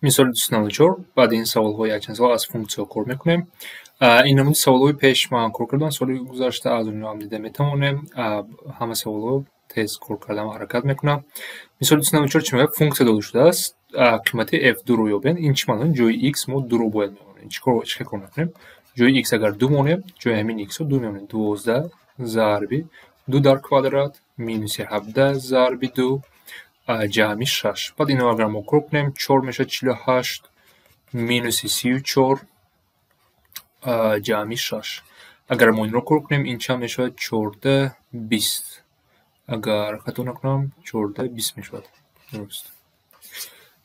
Мисоли 294. Баъди ин саволҳо якчанд савол аз функсияҳо кор мекунем. Ин намуди саволҳои пеш ман кор кардам соли гузашта, аз онҳо ҳам дида метавонем. Ҳама саволҳо тез кор кардан ҳаракат мекунам. Мисоли 294 чӣ мегӯяд? Функсия дода шудааст, қимати f2-ро ёбед. Ин чӣ маъно? Ҷои x мо 2-ро бояд мемонем. Чӣ кор мекунем? Ҷои x агар 2 монем, ҷои ҳамин x-ро 2 мемонем. 12 зарби 2 дар квадрат минуси 17 зарби 2 ҷамъи 6. Баъд инро агар мо кор кунем, 4 мешавад 48 минуси 34 ҷамъи 6. Агар мо инро кор кунем, ин чанд мешавад? 14 20. Агар хато накунам, 14 20 мешавад. Дуруст.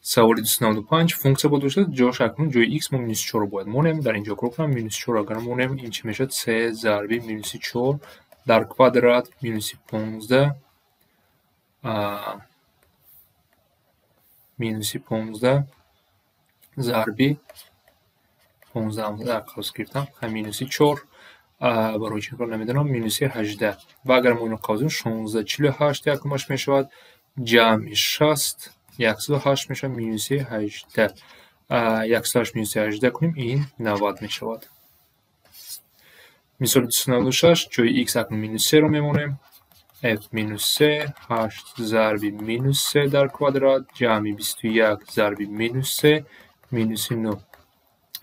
Саволи 295. Функсия бояд бошад, ҷош акнун ҷои x мо минуси 4 бояд монем. Дар инҷо кор кунам, минуси 4 агар монем, ин чӣ мешавад? 3 зарби минуси 4 дар квадрат минуси 15 минуси 15 зарби 15 дар қавс гирифтам, минуси 4 барои чӣ кор намедонам, минуси 18. Ва агар мо инро қавс 16 48 якумаш мешавад, ҷамъи 60 108 мешавад, минуси 18. 108 минуси 18 кунем, ин 90 мешавад. Мисоли 296. Ҷои x акнун минус 3-ро мемонем. F минус 3 8 зарби минус 3 дар квадрат ҷамъи 21 зарби минус 3 минуси 9.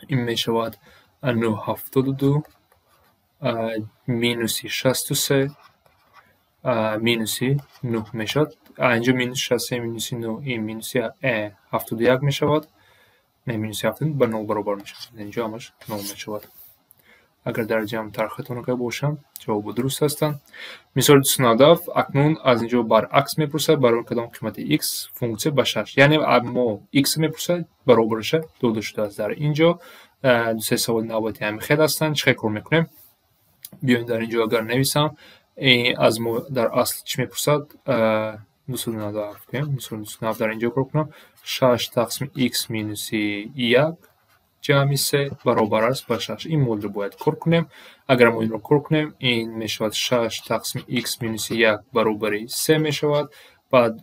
Ин мешавад 9 72 минуси 63 минуси 9 мешавад. Инҷо минус 63 минуси 9 ин минуси 71 мешавад. Не, минуси 70 ба 0 баробар мешавад. Инҷо ҳамаш 0 мешавад. Агар дар ҷамъ хато накарда бошам, ҷавобҳо дуруст ҳастанд. Мисоли 297. Акнун аз инҷо баръакс мепурсад, барои кадом қимати x функсия ба 6. Яъне мо x мепурсад, баробараша дода шудааст дар инҷо. Ду-се саволи навбати ҳамин хел ҳастанд. Чӣ хел кор мекунем? Биёем дар инҷо агар нависам, аз мо дар асл чӣ мепурсад? 297 кунем. Мисоли 297 дар инҷо кор кунам. 6 тақсими x минуси 1 ҷамъи 3 баробар аст ба 6. Ин модулро бояд кор кунем. Агар мо инро кор кунем, ин мешавад 6 тақсими x минуси 1 баробари 3 мешавад. Баъд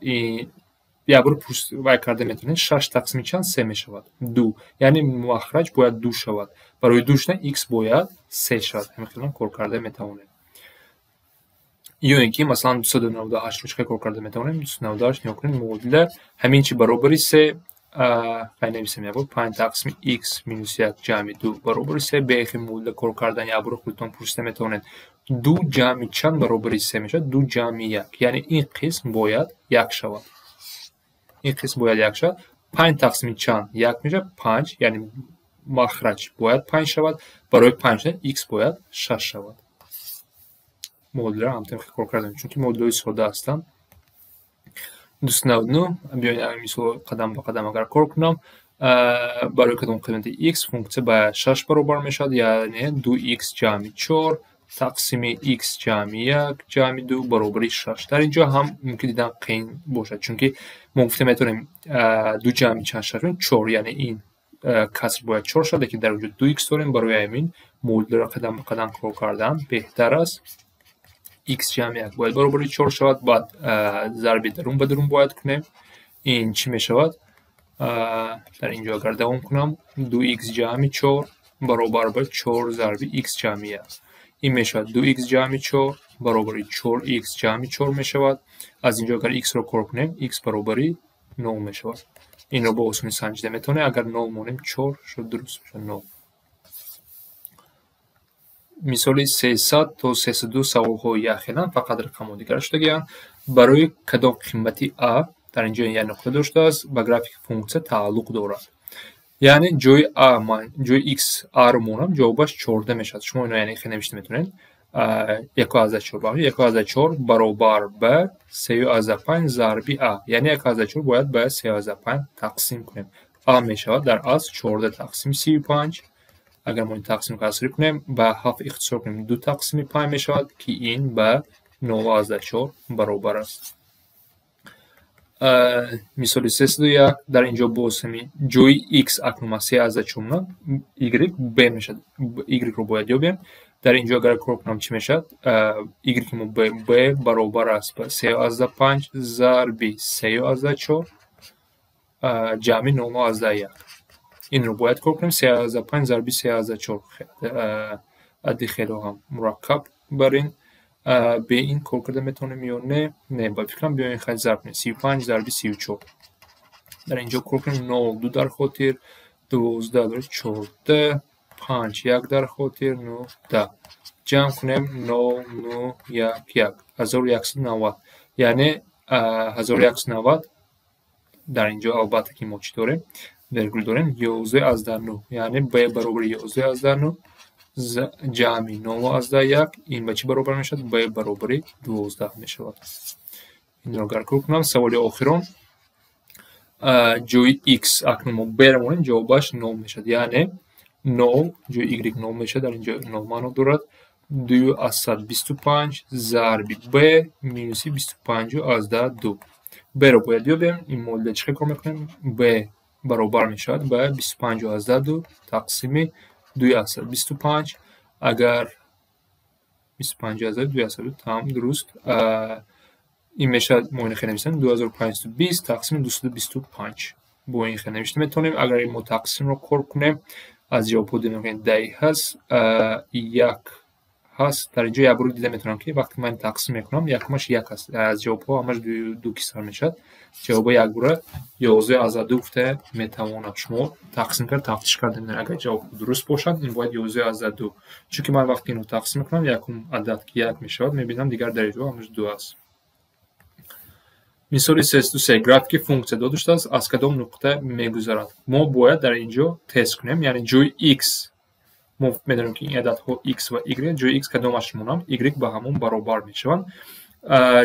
як бор вай карда метавонем, 6 тақсими чанд 3 мешавад? 2. Яъне махраҷ бояд 2 шавад. Барои 2 шудан x бояд 3 шавад. Ҳамин хел кор карда метавонем. Ё ин ки масалан 298-ро чӣ хел кор карда метавонем? 298 нигоҳ кунед, модуля ҳамин чи баробари 3 хай нависем як бор 5 тақсими x минус 1 ҷамъи 2 баробари 3. Беихи модуля кор кардан як бор худтон пурсида метавонед. 2 ҷамъи чанд баробари 3 мешавад? 2 ҷамъи 1. Яъне ин қисм бояд 1 шавад. Ин қисм бояд 1 шавад. 5 тақсими чанд 1 мешавад? 5, яъне махраҷ бояд 5 шавад. Барои 5 шудан x бояд 6 шавад. Модулро ҳамтон кор кардем, чунки модулҳои сода ҳастанд. 299. Биёед мисол қадам ба қадам агар кор кунам, барои кадом қимати x функсия ба 6 баробар мешавад, яъне 2x ҷамъи 4 тақсими x ҷамъи 1 ҷамъи 2 баробари 6. Дар инҷо ҳам мумкин дидан қиин бошад, чунки мо гуфта метавонем 2 ҷамъи чанд 6 4, яъне ин каср бояд 4 шавад, лекин дар онҷо 2x дорем. Барои ҳамин модулро қадам ба қадам кор кардан беҳтар аст. X ҷамъи 1 бояд баробари 4 шавад, баъд зарби дарун ба дарун бояд кунем. Ин чӣ мешавад? Дар инҷо агар давом кунам, 2x ҷамъи 4 баробар ба 4 зарби x ҷамъи 1. Ин мешавад 2x ҷамъи 4 баробари 4x ҷамъи 4 мешавад. Аз инҷо агар x-ро кор кунем, x баробари 0 мешавад. Инро бо осонӣ санҷида метавонем. Агар 0 монем, 4 шуд, дуруст мешавад 0. Мисоли 300 то 302 саволҳо якхеланд, фақат рақамҳо дигар шудагианд. Барои кадом қимати а дар инҷо як нуқта доштааст, ба графики функсия тааллуқ дорад. Яъне ҷои а ман ҷои x а-ро монам, ҷавобаш 14 мешавад. Шумо ино яъне хел навишта метавонед. 1,4 бахшед, 1,4 баробар ба 3,5 зарби а. Яъне 1,4 бояд ба 3,5 тақсим кунем. А мешавад дар асл 14 тақсими 35. Агар мо ин тақсим касрӣ кунем, ба 7 ихтисор кунем, 2 тақсими 5 мешавад, ки ин ба 0,4 баробар аст. Мисоли 301. Дар инҷо боз ҳамин ҷои x акнун ман 3,4 монам, y b мешавад. Y-ро бояд ёбем. Дар инҷо агар кор кунам, чӣ мешавад? Y мо b баробар аст ба 3,5 зарби 3,4. Ҷамъи 0,1. Инро бояд кор кунем. 3,5 зарби 3,4. Адди хело ҳам мураккаб бар ин. Бе ин кор карда метавонем ё не? Не, ба фикрам биёем хай зарб кунем. 35 зарби 34. Дар инҷо кор кунем. 0 2 дар хотир, 12 14, 5 1 дар хотир, 9 10. Ҷамъ кунем 0 9 1 1. 1190. Яъне 1190 дар инҷо албатта ки мо чӣ дорем? Вергул дорем 11,9. Яъне b баробари 11,9 ҷамъи 0,1 ин ба чӣ баробар мешавад? B баробари 12 мешавад. Инро агар кор кунам, саволи охирон ҷои x акнун мо b-ро монем, ҷавобаш 0 мешавад. Яъне 0 ҷои y 0 мешавад, дар инҷо 0 маъно дорад. 2,25 зарби b минуси 25,2. B-ро бояд ёбем. Ин модда чӣ кор мекунем? B баробар мешавад ба 25,2 тақсими 2,25. Агар 25,2 там дуруст, ин мешавад, мо ин хел нависем 2520 тақсими 225. Бо ин хел навишта метавонем. Агар мо тақсимро кор кунем, аз ҷавобҳо дида метавонем 10 ҳаст, 1 ҳаст. Дар инҷо як бор дида метавонам ки вақте ман тақсим мекунам, якумаш 1 аст. Аз ҷавобҳо ҳамаш ду кисар мешавад. Ҷавоба якбора 11,2 гуфта метавонам. Шумо тақсим кард, тафтиш карда мебинед. Агар ҷавоб дуруст бошад, ин бояд 11,2. Чунки ман вақте инро тақсим мекунам, якум адад ки 1 мешавад, мебинам дигар дар инҷо ҳамаш 2 аст. Мисоли 303. Графики функсия дода шудааст, аз кадом нуқта мегузарад? Мо бояд дар инҷо тест кунем, яъне ҷои x мо медонем ки ин ададҳо x ва y, ҷои x кадомаш монам, y ба ҳамон баробар мешаванд.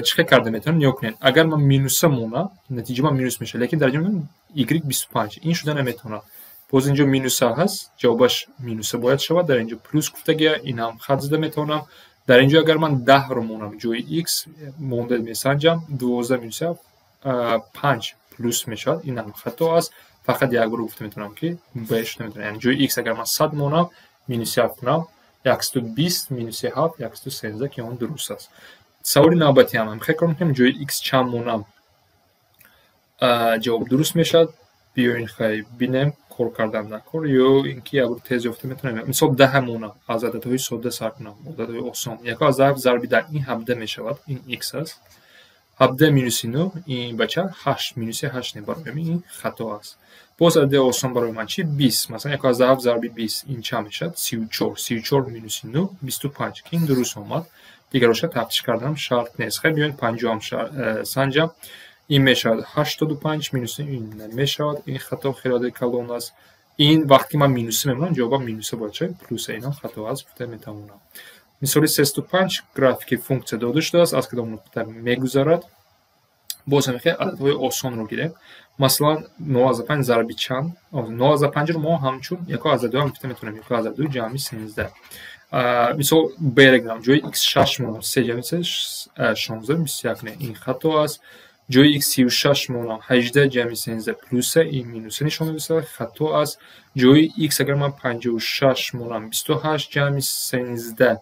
Чӣ хел карда метавонем? Нигоҳ кунед. Агар ман минуса монам, натиҷа ман минус мешавад, лекин дар инҷо y 25. Ин шуда наметавонад. Боз инҷо минуса ҳаст, ҷавобаш минуса бояд шавад. Дар инҷо плюс гуфтагия, ин ҳам хат зада метавонам. Дар инҷо агар ман 10-ро монам, ҷои x монда месанҷам, 12 минус 5 плюс мешавад, ин ҳам хато аст. Фақат як бор гуфта метавонам ки b шуда метавонад. Яъне ҷои x агар ман 100 монам, минус 7 кунам, 120 минус 7, 113, ки он дуруст аст. Саволи навбатӣ ҳам хел кор мекунем, ҷои x чанд монам, ҷавоб дуруст мешавад. Биёин хай бинем, кор кардан накор, ё ин ки як бор тез ёфта метавонем. Мисол 10 монам, аз ададҳои содда сар кунам, ададҳои осон. 1,7 зарби 10, ин 17 мешавад, ин x аст. 17 минуси 9, ин бача 8 минуси 8 не, барои ин хато аст. Боз адади осон барои ман чи? 20. Масалан 1,7 зарби 20, ин чанд мешавад? 34. 34 минуси 9, 25, ки ин дуруст омад. Дигароша тафтиш карданам шарт нест. Хай биёед 50 ҳам санҷам. Ин мешавад 85 минуси ин намешавад. Ин хато хеле адади калон аст. Ин вақте ки ман минуси мемонам, ҷавобам минуса бояд шавад, плюса, ин ҳам хато аст, гуфта метавонам. Мисоли 305. Графики функсия дода шудааст, аз кадом нуқта мегузарад? Боз ҳам хел ададҳои осонро гирем. Масалан 0,5 зарби чанд? 0,5-ро мо ҳамчун 1,2 ҳам гуфта метавонем, 1,2 ҷамъи 13. Мисол b-ро гирам, ҷои x 6 монам, 3 ҷамъи 3 16, 21, не, ин хато аст. Ҷои x 36 монам, 18 ҷамъи 13 плюса, ин минуса нишон медиҳад, хато аст. Ҷои x агар ман 56 монам, 28 ҷамъи 13,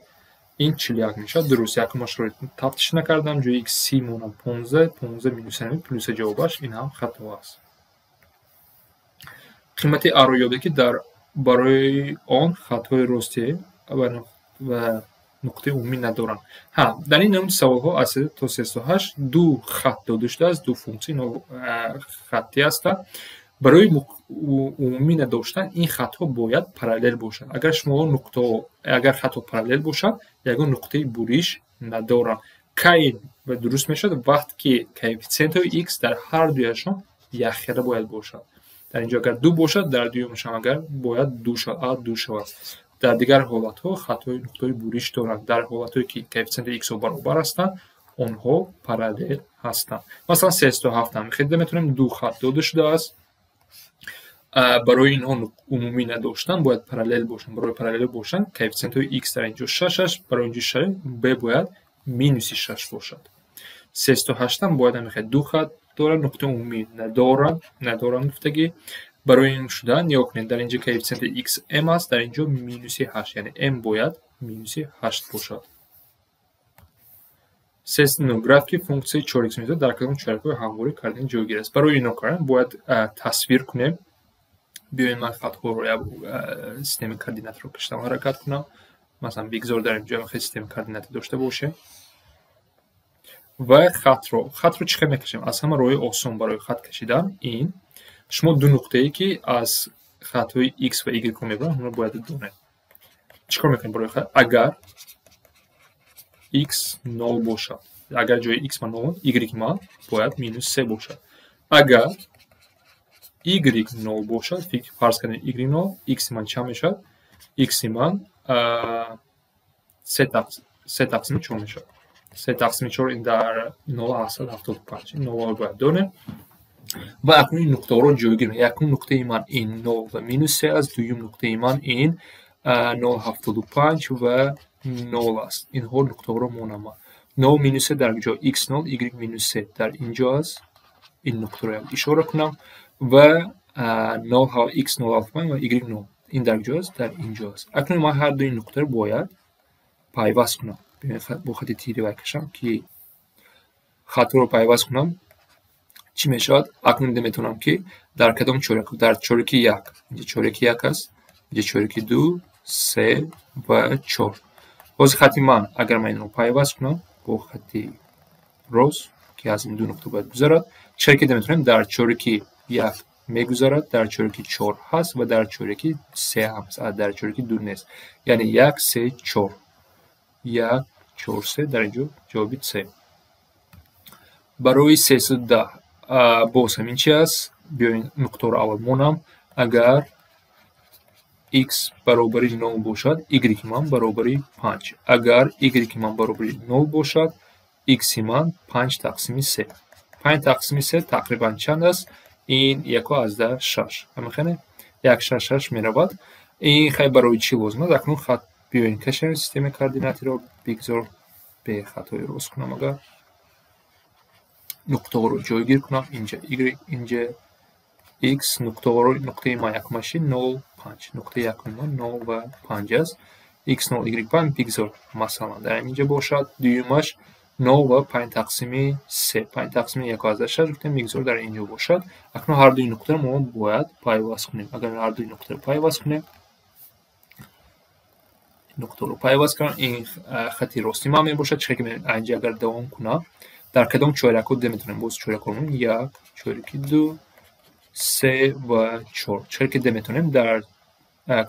ин 41 мешавад, дуруст. Якумашро тафтиш накардам. Ҷои x 30 монам, 15, 15 минуса плюса ҷавобаш, ин ҳам хато аст. Қимати a-ро ёбед, ки дар барои он хатҳои рости ва нуқтаи умумӣ надоранд. Ҳа, дар ин намуди саволҳо аз 3 то 308 ду хат дода шудааст, ду функсия хаттӣ ҳастанд. Барои умумӣ надоштан ин хатҳо бояд параллел бошанд. Агар шумо нуқтаҳо, агар хатҳо параллел бошанд, ягон нуқтаи буриш надоранд. Кай дуруст мешавад? Вақте ки коэффитсиентҳои x дар ҳар дуяшон якхела бояд бошад. Дар инҷо агар 2 бошад, дар дуюмашам агар бояд 2 шавад, а 2 шавад. Дар дигар ҳолатҳо хатҳои нуқтаҳои буриш доранд. Дар ҳолатҳое ки коэффитсиенти x-ҳо баробар ҳастанд, онҳо параллел ҳастанд. Масалан 307 ҳам хеле метавонем, ду хат дода шудааст. Барои инҳо умумӣ надоштан бояд параллел бошанд. Барои параллел бошанд коэффитсиентҳои x дар инҷо 6 аст, барои инҷо 6, b бояд минуси 6 бошад. 308 ҳам бояд ҳамин хел ду хат дорад, нуқтаи умумӣ надоранд гуфтагӣ. Барои ин шудан нигоҳ кунед, дар инҷо коэффитсиенти x m аст, дар инҷо минуси 8, яъне m бояд минуси 8 бошад. 309 графики функсияи 4x минус дар кадом чорякҳои ҳамворӣ кардани ҷойгир аст. Барои ино кардан бояд тасвир кунем. Биёем ман хатҳоро як системаи координатро кашидам ҳаракат кунам. Масалан, бигзор дар инҷо хел системаи координатӣ дошта бошем. Ва хатро чӣ хел мекашем? Аз ҳама роҳи осон барои хат кашидан ин шумо ду нуқтае ки аз хатҳои x ва y-ро мебаранд, онро бояд донед. Чӣ кор мекунем барои хат? Агар x 0 бошад, агар ҷои x ман 0, y ман бояд минус 3 бошад. Агар y 0 бошад, фарз кардем y 0, x ман чанд мешавад? X ман 3 тақсими 4 мешавад. 3 тақсими 4 ин дар 0,775. Ин 0-ро бояд донем. Ва акнун ин нуқтаҳоро ҷойгир мекунем. Якум нуқтаи ман ин 0 ва минус 3 аст, дуюм нуқтаи ман ин 0,75 ва 0 аст. Инҳо нуқтаҳоро монам. 0 минус 3 дар ҷо x 0, y минус 3 дар инҷо аст. Ин нуқтаро як ишора кунам ва 0 x 0,75 ва y 0. Ин дар ҷо аст, дар инҷо аст. Акнун ман ҳар дуи нуқтаро бояд пайваст кунам. Бо хати тири вай кашам ки хатро пайваст кунам. Чӣ мешавад? Акнун дида метавонам ки дар кадом чоряк, дар чоряки 1, инҷа чоряки 1 аст, инҷа чоряки 2, 3 ва 4. Ҳозир хати ман, агар ман инро пайваст кунам бо хати рост, ки аз ин ду нуқта бояд гузарад, чӣ ки дида метавонем дар чоряки 1 мегузарад, дар чоряки 4 ҳаст ва дар чоряки 3 ҳам аст, дар чоряки 2 нест. Яъне 1, 3, 4. 1, 4, 3 дар инҷо ҷавоби C. Барои 310 боз ҳамин чи аст? Биёед нуқтаро аввал монам. Агар x баробари 0 бошад, y ман баробари 5. Агар y ман баробари 0 бошад, x ман 5 тақсими 3. 5 тақсими 3 тақрибан чанд аст? Ин 1,6. Ҳамин 1,66 меравад. Ин хай барои чӣ лозим аст? Акнун хат биёед кашем системаи координатиро, бигзор бе хатҳои рост кунам агар. Нуқтаҳоро ҷойгир кунам. Инҷа y, инҷа x, нуқтаҳоро нуқтаи ман якумаши 0, 5. Нуқтаи якуми ман 0 ва 5 аст. X 0, y 5 бигзор масалан дар инҷа бошад. Дуюмаш 0 ва 5 тақсими 3. 5 тақсими 1,6 гуфтем, бигзор дар инҷо бошад. Акнун ҳар дуи нуқтаро мо бояд пайваст кунем. Агар ҳар дуи нуқтаро пайваст кунем, нуқтаро пайваст кунам, ин хати рости ман мебошад. Чӣ ки инҷа агар давом кунам, дар кадом чорякҳо дида метавонем? Боз чорякҳоро монем: 1, чоряки 2, 3 ва 4. Чӣ ки дида метавонем дар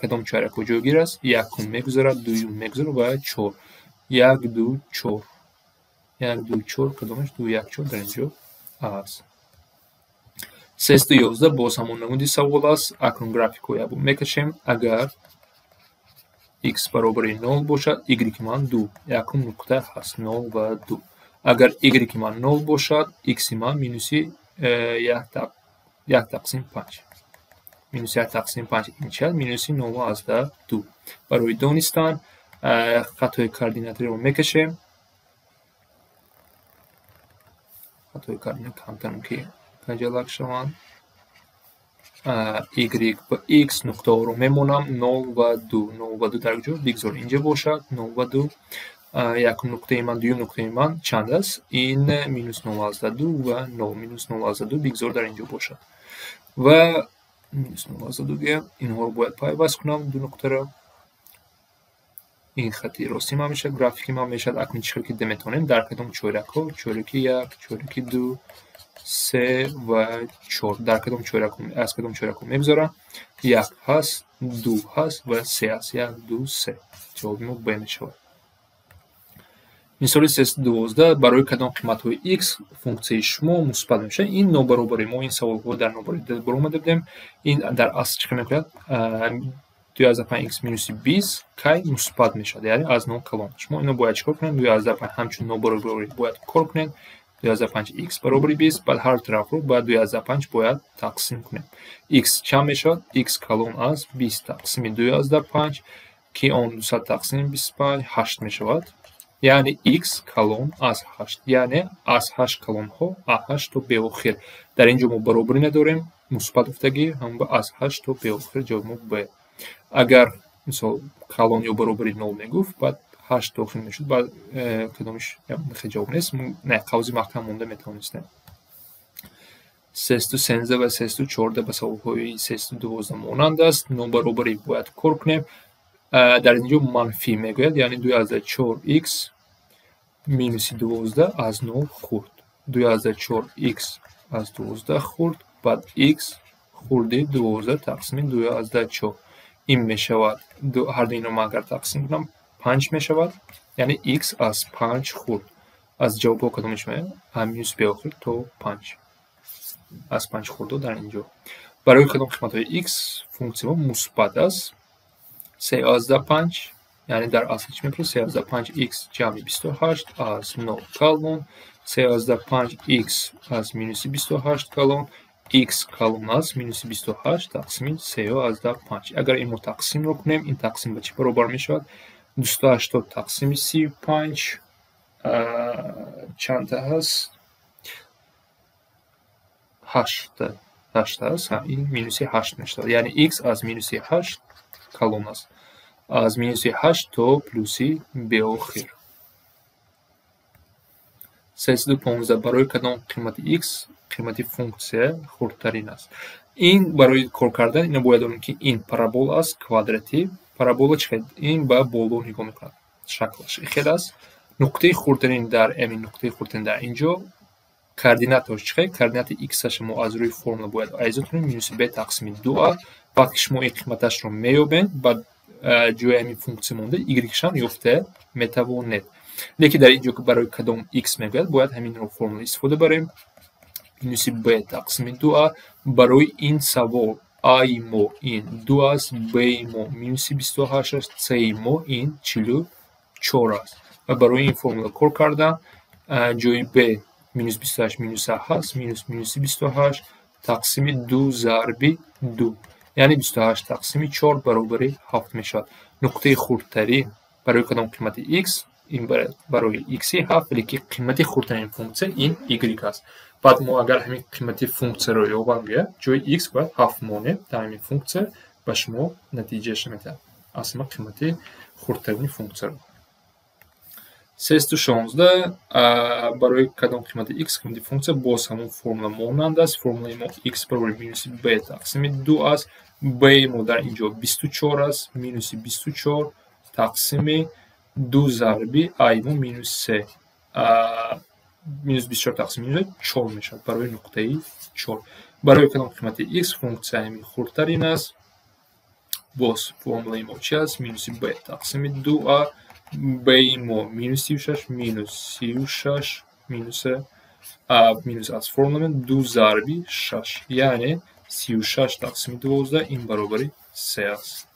кадом чорякҳо ҷойгир аст? Якум мегузарад, дуюм мегузарад ва 4. 1, 2, 4. 1, 2, 4 кадомаш? 2, 1, 4 дар инҷо аст. 311 боз ҳамон намуди савол аст. Акнун графикҳо якбор мекашем. Агар x баробари 0 бошад, y ман 2. Якум нуқта ҳаст 0 ва 2. Агар y ман 0 бошад, x ман минуси 1 тақсим 5. Минуси 1 тақсим 5 ин чи аст? Минуси 0,2. Барои донистан хатҳои координатиро мекашем. Хатҳои координат камтар мумкин канҷалак шаванд. Y ва x нуқтаҳоро мемонам 0 ва 2. 0 ва 2 дар ҷо бигзор инҷа бошад. 0 ва 2. Якум нуқтаи ман, дуюм нуқтаи ман чанд аст? Ин минус 0,2 ва 0. Минус 0,2 бигзор дар инҷо бошад. Ва минус 0,2 гӯям, инҳоро бояд пайваст кунам ду нуқтаро. Ин хати рости ман мешавад, графики ман мешавад. Акнун чӣ хел ки дида метавонем дар кадом чорякҳо? Чоряки 1, чоряки 2, 3 ва 4. Дар кадом чорякҳо, аз кадом чорякҳо мегузаранд? 1 ҳаст, 2 ҳаст ва 3 ҳаст. 1, 2, 3. Ҷавоби мо Б мешавад. Мисоли 312 барои кадом қиматҳои x функсияи шумо мусбат мешавад? Ин нобаробарӣ. Мо ин саволҳо дар нобаробарӣ баромада будем. Ин дар асл чӣ мекунад? 2,5x минуси 20 кай мусбат мешавад, яъне аз 0 калон. Шумо ино бояд чӣ кор кунед? 2,5 ҳамчун нобаробарӣ бояд кор кунед. 2,5x баробари 20, баъд ҳар тарафро ба 2,5 бояд тақсим кунем. X чанд мешавад? X калон аз 20 тақсими 2,5, ки он 200 тақсими 25 8 мешавад. Яъне x калон аз 8, яъне аз 8 калонҳо аз 8 то беохир. Дар ин ҷо мо баробарӣ надорем, мусбат гуфтагӣ ҳам аз 8 то беохир ҷавоби мо Б. Агар мисол калон ё баробари 0 мегуфт, баъд 8 дохил мешуд, баъд кадомиш ҷавоб нест, не, қавзи маҳкам монда метавонистем. 313 ва 314 ба саволҳои 312 монанд аст. Нобаробарӣ бояд кор кунем. Дар инҷо манфӣ мегӯяд, яъне 2,4 x минуси 12 аз 0 хурд. 2,4 x аз 12 хурд, баъд x хурди 12 тақсими 2,4. Ин мешавад, ҳар ду инро ман агар тақсим кунам, 5 мешавад, яъне x аз 5 хурд. Аз ҷавобҳо кадомиш меояд? Минус беохир то 5. Аз 5 хурдо дар инҷо. Барои кадом қиматҳои x функсия мо мусбат аст? 3,5, яъне дар асл чӣ мепурсад? 3,5 x ҷамъи 28 аз 0 калон, 3,5 x аз минуси 28 калон, x калон аст минуси 28 тақсими 3,5. Агар ин мо тақсимро кунем, ин тақсим ба чӣ баробар мешавад? 280 тақсими 35 чандта ҳаст? 8 аст. Ин минуси 8 мешавад. Яъне x аз минуси 8 калон аст. Аз минуси 8 то плюси беохир. 315 барои кадом қимати x қимати функсия хурдтарин аст? Ин барои кор кардан ино бояд донем, ки ин парабола аст, квадратӣ. Парабола чӣ хел? Ин ба боло нигоҳ мекунад. Шаклаш хел аст. Нуқтаи хурдтарин дар ҳамин нуқтаи хурдтарин дар инҷо координаташ чӣ хел? Координати x-аша мо аз рӯи формула бояд айзо кунем, минуси b тақсими 2a. Вақте ки шумо ин қиматашро меёбед, баъд ҷои ҳамин функсия монда y-шам ёфта метавонед. Лекин дар инҷо барои кадом x мегӯяд, бояд ҳаминро формула истифода барем. Минуси b тақсими 2a. Барои ин савол a-и мо ин 2 аст, b-и мо минуси 28 аст, c-и мо ин 44 аст. Ва барои ин формула кор кардан, ҷои b минус 28 минус ҳаст, минус минуси 28 тақсими 2 зарби 2. Яъне 28 тақсими 4 баробари 7 мешавад. Нуқтаи хурдтарин барои кадом қимати x? Ин барои x-и 7, лекин қимати хурдтарин функсия ин y аст. Баъд мо агар ҳамин қимати функсияро ёбам гӯяд, ҷои x бояд 7 монем дар ҳамин функсия, ба шумо натиҷаашро медиҳад. Аслан қимати хурдтарини функсияро. 316 барои кадом қимати x қимати функсия боз ҳамон формула монанд аст. Формулаи мо x баробари минуси b тақсими 2 аст. B мо дар инҷо 24 аст, минуси 24 тақсими 2 зарби a мо минус 3. Минус 24 тақсими минус 4 мешавад барои нуқтаи 4. Барои кадом қимати x функсия ҳамин хурдтарин аст? Боз формулаи мо чи аст? Минуси b тақсими 2a. B мо минус 36, минус 36, минус минус аз формула 2 зарби 6, яъне 36 тақсими 12 ин баробари 3 аст.